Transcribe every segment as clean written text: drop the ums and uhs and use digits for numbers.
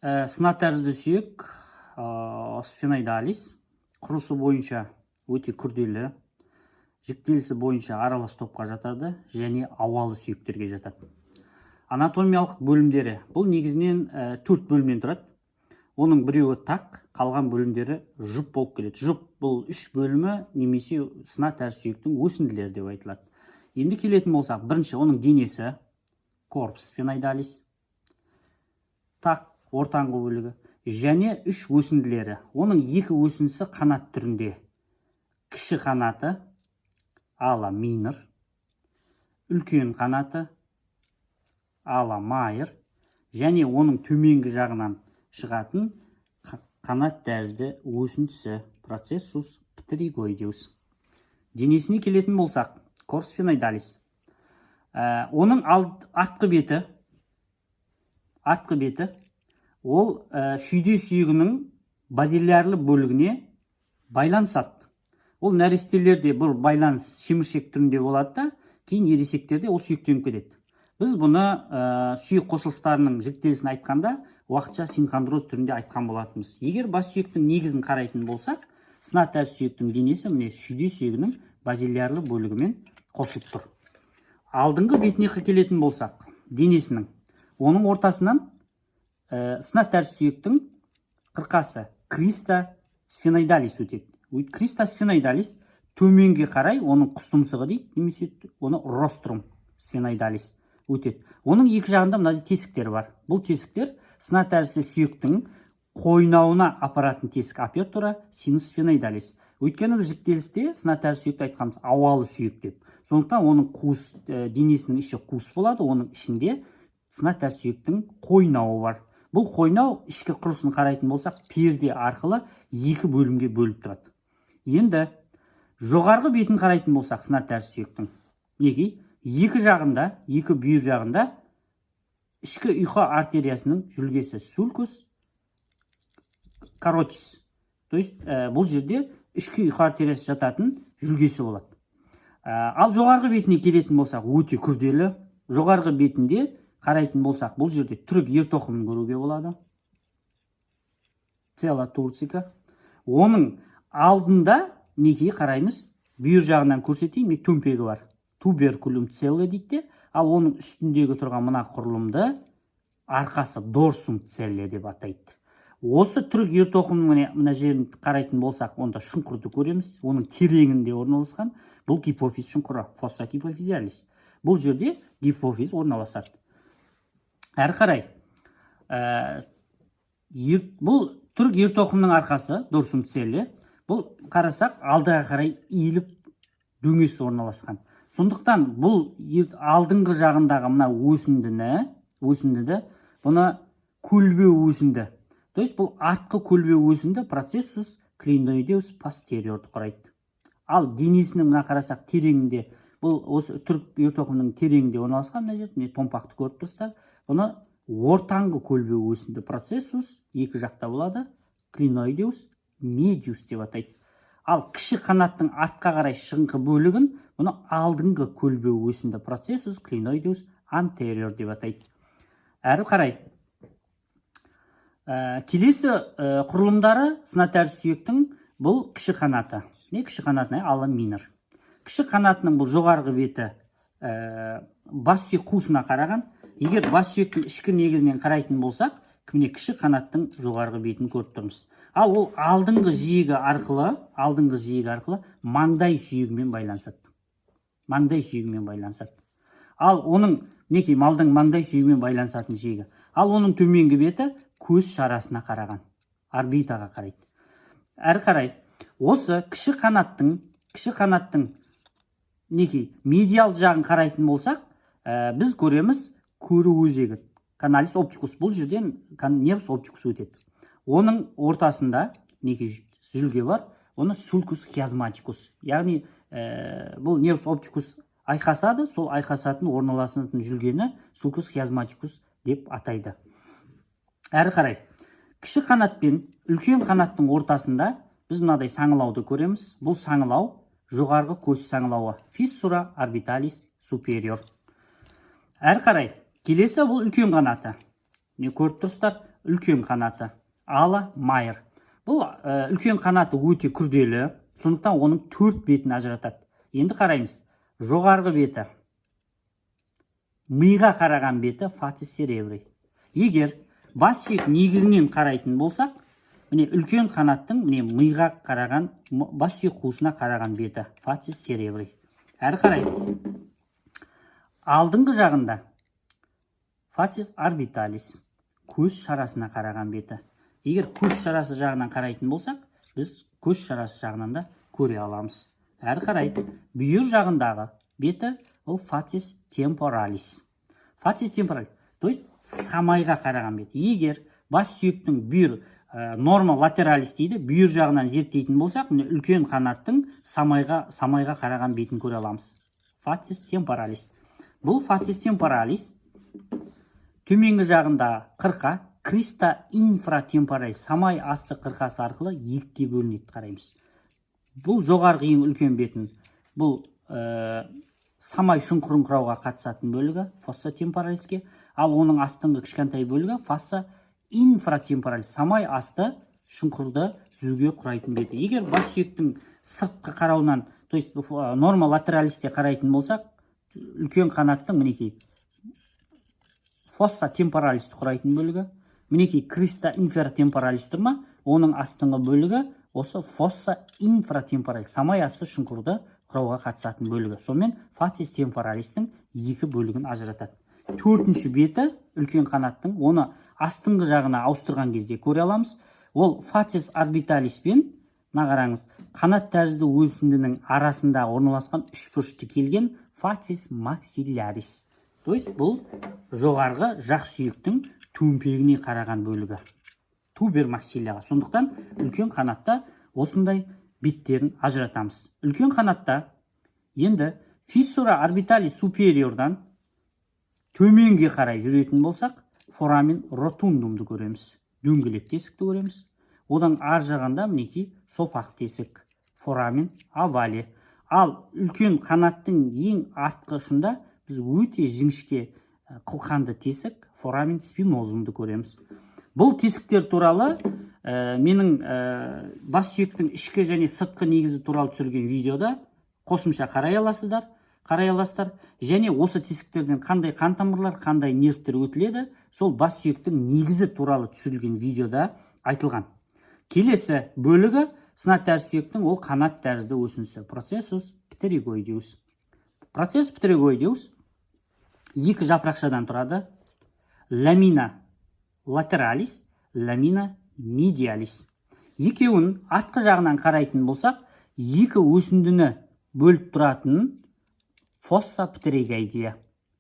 Сына тәрізді сүйек, sphenoidalis, құрылысы бойынша өте күрделі, жіктелісі бойынша аралас топқа жатады және ауалы сүйектерге жатады. Анатомиялық бөлімдері: бұл негізінен төрт бөлімнен тұрады. Оның біреуі тақ, қалған бөлімдері жұп болып келеді. Жұп бұл үш бөлімі немесе сына тәрізді сүйектің өсінділері деп айтылады. Енді келетін болсақ, бірінші оның денесі, corpus sphenoidalis, тақ ортаңғы бөлігі және үш өсінділері. Оның екі өсіндісі қанат түрінде: кіші қанаты, ala minor, үлкен қанаты, ala major, және оның төменгі жағынан шығатын қанат тәрізді өсіндісі, processus pterygoideus. Денесіне келетін болсақ, corpus sphenoidalis. Оның артқы беті ол шүйде сүйегінің базилярлы бөлігіне байланысады. Ол нәрестелерде бұл байланыс шеміршек түрінде болады да, кейін ересектерде ол сүйектеніп кетеді. Біз бұны сүйек қосылыстарының жіктелісін айтқанда уақытша синхондроз түрінде айтқан болатынбыз. Егер бас сүйектің негізін қарайтын болсақ, сына тәрізді сүйектің денесі, міне, шүйде сүйегінің базилярлы бөлігімен қосылып тұр. Алдыңғы бетіне келетін болсақ, денесінің оның ортасынан сына тәрізді сүйектің қырқасы, crista sphenoidalis өтеді. Crista sphenoidalis төменге қарай оның құс тұмсығы дейді немесе оны rostrum sphenoidalis өтеді. Оның екі жағында мынадай тесіктер бар. Бұл тесіктер сына тәрізді сүйектің қойнауына апаратын тесік, apertura sinus sphenoidalis. Өйткені біз жіктелісте сына тәрізді сүйекті айтқанбыз ауалы сүйек деп. Сондықтан оның қуыс, денесінің іші қуыс болады, оның ішінде сына тәрізді сүйектің қойнауы бар. Бұл қойнау ішкі құрылысын қарайтын болсақ, перде арқылы екі бөлімге бөлініп тұрады. Енді жоғарғы бетін қарайтын болсақ, сына тәрізді сүйектің, мінекей, екі жағында, екі бүйір жағында ішкі ұйқы артериясының жүлгесі, sulcus carotis. То есть бұл жерде ішкі ұйқы артериясы жататын жүлгесі болады. Ал жоғарғы бетіне келетін болсақ, өте күрделі. Жоғарғы бетінде қарайтын болсақ, бұл жерде түрік ер тоқымын көруге болады, sella turcica. Оның алдында, мінекей, қараймыз, бүйір жағынан көрсетейін, міне, төмпегі бар, tuberculum sellae дейді де. Ал оның үстіндегі тұрған мына құрылымды арқасы, dorsum sellae деп атайды. Осы түрік ер тоқымының, міне, мына жерін қарайтын болсақ, онда шұңқырды көреміз. Оның тереңінде орналасқан бұл гипофиз шұңқыры, fossa hypophysalis. Бұл жерде гипофиз орналасады. Әрі қарай бұл түрік ер тоқымның арқасы, dorsum sellae. Бұл қарасақ, алдыға қарай иіліп, дөңес орналасқан. Сондықтан бұл алдыңғы жағындағы мына өсіндіні, бұны көлбеу өсінді, то есть бұл артқы көлбеу өсінді, processus clinoideus posterior құрайды. Ал денесінің, мына қарасақ, тереңінде, бұл осы түрік ер тоқымының тереңінде орналасқан мына жерде, міне, томпақты көріп тұрсыздар. Бұны ортаңғы көлбеу өсінді, processus екі жақта болады, clinoideus medius деп атайды. Ал кіші қанаттың артқа қарай шығыңқы бөлігін, бұны алдыңғы көлбеу өсінді, processus clinoideus anterior деп атайды. Әрі қарай келесі құрылымдары сына тәрізді сүйектің: бұл кіші қанаты. Не, кіші қанатына ala minor. Кіші қанатының бұл жоғарғы беті бас сүйек қуысына қараған. Егер бас сүйектің ішкі негізінен қарайтын болсақ, міне, кіші қанаттың жоғарғы бетін көріп тұрмыз. Ал ол алдыңғы жиегі арқылы маңдай сүйегімен байланысады, маңдай сүйегімен байланысады. Ал оның, мінекей, малдың маңдай сүйегімен байланысатын жиегі. Ал оның төменгі беті көз шарасына қараған, орбитаға қарайды. Әрі қарай осы кіші қанаттың, мінекей, медиал жағын қарайтын болсақ, біз көреміз көру өзегі, canalis opticus. Бұл жерден nervus opticus өтеді. Оның ортасында, мінекей, жүлге бар, оны sulcus chiasmaticus, яғни бұл nervus opticus айқасады. Сол айқасатын, орналасатын жүлгені sulcus chiasmaticus деп атайды. Әрі қарай кіші қанат пен үлкен қанаттың ортасында біз мынадай саңылауды көреміз. Бұл саңылау жоғарғы көз саңылауы, fissura orbitalis superior. Әрі қарай келесі бұл үлкен қанаты. Не, көріп тұрсыздар, Үлкен қанаты, ala major. Бұл үлкен қанаты өте күрделі, сондықтан оның төрт бетін ажыратады. Енді қараймыз: жоғарғы беті, миға қараған беті, facies cerebri. Егер бас сүйек негізінен қарайтын болсақ, міне, үлкен қанаттың, міне, миға қараған, бас сүйек қуысына қараған беті, facies cerebri. Әрі қарай алдыңғы жағында facies orbitalis, көз шарасына қараған беті. Егер көз шарасы жағынан қарайтын болсақ, біз көз шарасы жағынан да көре аламыз. Әрі қарай бүйір жағындағы беті, ол facies temporalis. Facies temporalis, то есть самайға қараған беті. Егер бас сүйектің бүйір, norma lateralis дейді, бүйір жағынан зерттейтін болсақ, міне, үлкен қанаттың самайға қараған бетін көре аламыз, facies temporalis. Бұл facies temporalis төменгі жағында қырқа, crista infratemporalis, самай асты қырқасы арқылы екіге бөлінеді. Қараймыз: бұл жоғарғы, ең үлкен бетін, бұл самай шұңқырын құрауға қатысатын бөлігі, fossa temporalisке. Ал оның астыңғы кішкентай бөлігі, fossa infratemporalis, самай асты шұңқырды түзуге құрайтын беті. Егер бас сүйектің сыртқы қарауынан, то есть norma lateralisте қарайтын болсақ, үлкен қанаттың, мінекей, fossa temporalisті құрайтын бөлігі, мінекей, crista infratemporalis тұр ма, оның астыңғы бөлігі осы fossa infratemporalis, самай асты шұңқырды құрауға қатысатын бөлігі. Сонымен, facies temporalistің екі бөлігін ажыратады. Төртінші беті үлкен қанаттың, оны астыңғы жағына ауыстырған кезде көре аламыз. Ол facies orbitalis пен, мына қараңыз, қанат тәрізді өсіндінің арасында орналасқан үшбұрышты келген facies maxillaris, то есть бұл жоғарғы жақ сүйектің төмпегіне қараған бөлігі, tuber maxillaға. Сондықтан үлкен қанатта осындай беттерін ажыратамыз. Үлкен қанатта енді fissura orbitalis superiorдан төменге қарай жүретін болсақ, foramen rotundumды көреміз, дөңгелек тесікті көреміз. Одан ар жағында, мінекей, сопақ тесік, foramen ovale. Ал үлкен қанаттың ең артқы ұшында біз өте жіңішке қылқанды тесік, foramen spinosumды көреміз. Бұл тесіктер туралы менің бас сүйектің ішкі және сыртқы негізі туралы түсірген видеода қосымша қарай аласыздар және осы тесіктерден қандай қан тамырлар, қандай нервтер өтіледі, сол бас сүйектің негізі туралы түсірілген видеода айтылған. Келесі бөлігі сына тәрізді сүйектің, ол қанат тәрізді өсіндісі, processus pterygoideus. Processus pterygoideus екі жапырақшадан тұрады: lamina lateralis, lamina medialis. Екеуін артқы жағынан қарайтын болсақ, екі өсіндіні бөліп тұратын fossa pterygoidea,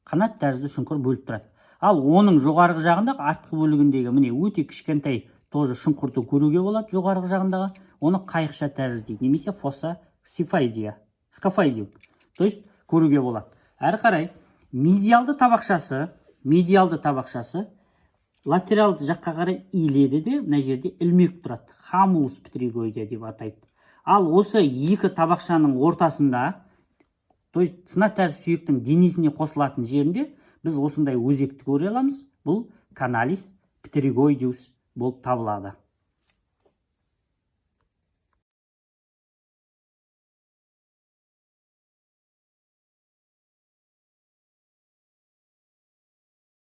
қанат тәрізді шұңқыр бөліп тұрады. Ал оның жоғарғы жағында, артқы бөлігіндегі, міне, өте кішкентай тоже шұңқырды көруге болады жоғарғы жағындағы. Оны қайықша тәрізді дейді немесе fossa xiphoidea, scaphoideum, то есть көруге болады. Әрі қарай медиалды табақшасы латералды жаққа қарай иіледі де, мына жерде ілмек тұрады, hamulus pterygoidea деп атайды. Ал осы екі табақшаның ортасында, то есть сына тәрізді сүйектің денесіне қосылатын жерінде, біз осындай өзекті көре аламыз. Бұл canalis pterygoideus болып табылады.